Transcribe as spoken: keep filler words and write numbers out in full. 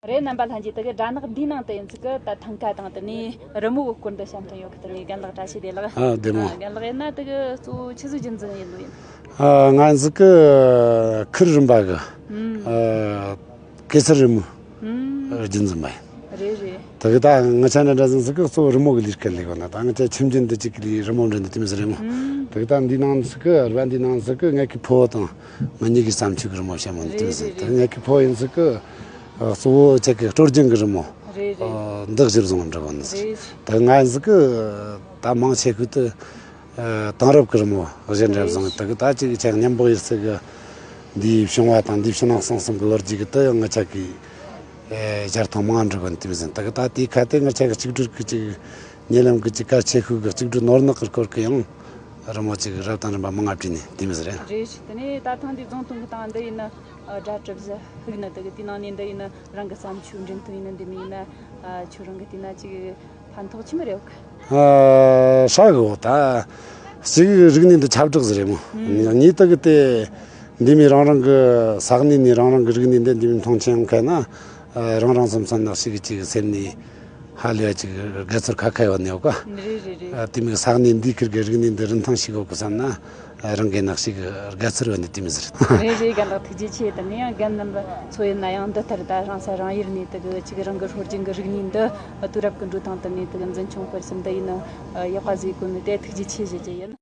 རེད། རྣམ་པ་ལྷན་རྒྱས། དེ་གི་སྦྲ་ནག་འདིའི་ནང་དུ་ཡིན་ཙི་གི་ད་ཐང་ཀ་དང་དེ་ནས་རི་མོ་གི་སྐོར་འདི་བཤད་མཁན་ཡོད་གི། དེ་ནས་རྒན་ལགས་བཀྲ་ཤིས་བདེ་ལེགས། ཨ། བདེ་མོ། ཨ། རྒན་ལགས་ཡིན་ན་དེ་གི་གཙོ་བོ་ཆི་ཟིག་རྒྱུན་འཛིན་ཡིན་ནོ་ཡིན། ཨ། ང་ཟིག་གི་ཁུལ་རིམ་པ་གི། ཨ། གེ་སར་རི་མོ་རྒྱུན་འཛིན་པ་ཡིན། རེད་རེད། དེ་གི་ད་ང་ཆ་འདྲ་འདྲ་ཟིག་ཟིག་གི་གཙོ་བོ་རི་མོ་གི་ལས་ཀ་ལས་གོ་ན། ད་ང་ཆ་ཁྱིམ་རྒྱུན་འདི་གཅིག་གི་ལས་རི་མོ་འབྲི་འདི་དེ་མི་ཟེར་རེད་མོ། དེ་གི་ད་འདི་ནང་ཟིག་གི་ར་འདི་ནང་ཟིག་གི་ངེད་ཀྱི་ཕོ་བོ་དང་ང་གཉིས་ཀྱི་བརྩམས་ཆོས་གི་རི་མོ་བཤད་མོ་འདི་དེ་མི་ཟེར། དེ་ངེད་ཀྱི་ཕོ་བོ་ཡིན་ཟིག་གི། ཨ། གཙོ་བོ་ཁྱེད་ཀྱི་སྲོལ་རྒྱུན་གྱི་རི་མོ། རེད་རེད། ཨ། འདི་གཞིར་བཟུང་འབྲི་གོ་ནི་ཟིག། རེད། ད་ང་ཟིག་གི་ད་མང་ཆེ་ཤོས་དེ། ཨ། དེང་རབས་ཀྱི་རི་མོ་གཞིར་འདྲ་བཟུང་། རེད། དེ་གི་ད་ཅིག་ཁྱེད་མཉམ་པོ་ཡིན་ཟིག་གི། འདིའི་བྱུང་བ་དང་འདིའི་ཕྱི་ནང་གསང་གསུམ་གྱི་ལོ་རྒྱུས་ཀྱི་དེ་ཡང་ང་ཆ་གི། ཨ། སྦྱར་ཐང་མང་འབྲི་གོ་ནི་དེ་མི་ཟིན། དེ་གི་ད་དེའི་ཁ་དེ་ང་ཆ་གི་གཅིག་སྒྲིལ་གི་ཅིག་ཉེ་ལམ་གི་ཅིག་གལ་ཆེ་ཤོས་གི་གཅིག་སྒྲིལ་ནོར་ནག་གི་སྐོར་གི་ཡང་རི་མོ་ཅིག་རབ་དང་རིམ་པ་མང་ང་བྲིས་ནི་དེ་མི་ཟིན། རེད། རེད། དེ་ནས་ད་ཐེངས་འདི་རྫོང་ཐོན་གི་སྟེང་འདི་ཡིན་ན། ཨ། སྒྲ་གྲུབ་ཟིག་ཕུག་ནི། དེ་གི་དེའི་ནང་ནས་འདི་ཡིན་ན་རང་གི་བརྩམས་ཆོས་འབྲི་མཁན་ཡིན་ན། འདི་མི་ཡིན་ན། ཨ། ཁྱོད་རང་གི་བལྟས་ན་ཅིག་ཕན་ཐོགས་ཆི་མོ་རེད་ཡོད་གི། ཨ། ཧྲ་གི་འོ། ད་གཅིག་རིག་གནས་འདི་ཁྱབ་བསྒྲགས་ཟིག་རེད་མོ། ཨུམ། གཉིས་དེ་གི་དེ་འདི་མི་རང་རང་གི་ས་གནས་ནས་རང་རང་གི་རིག་གནས་འདི་འདི་མི་མཐོང་ཆེན་ཡོང་མཁན་ན། ཨ། རང་རང་སོ་སོ་ནང་ཞིག་གི་ཅིག་སེམས་ནས་ཧ་ལས་ཅིག་དགའ་ཚོར་ཁ་ཁ་ཡོད་ནི་ཡོད་ག། རེད་རེད་རེད། ཨ། དེ་མི་ས་གནས་འདི་ཁུལ་གི་རིག་གནས་འདི་རིན་ཐང་ཞིག་ཡོད་གི་བསམ་ན། ཨ། རང་གི་ནང་ཞིག་དགའ་ཚོར་ཡོད་ནི་དེ་མི་ཟེར། རེད་རེད། རྒན་ལགས་ཐུགས་རྗེ་ཆེ། དེ་ནས་ཡང་རྒན་རྣམ་པ་ཚོ་ཡིན་ན་ཡང་འདི་ལྟར་ད་རང་ས་རང་ཡུལ་ནས་དེ་གི་ཅིག་རང་གི་སྲོལ་རྒྱུན་གི་རིག་གནས་འདི་དུས་རབས་ཀྱི་འགྲོ་སྟངས་དེ་ནས་དེ་གི་འཛིན་སྐྱོང་སྤེལ་གསུམ་འདི་ཡིན་ན་ཡག་པ་ཟིག་གོ་ནི་དེ་ཐུགས་རྗེ་ཆེ་ཞུ་རྒྱུ་ཡིན།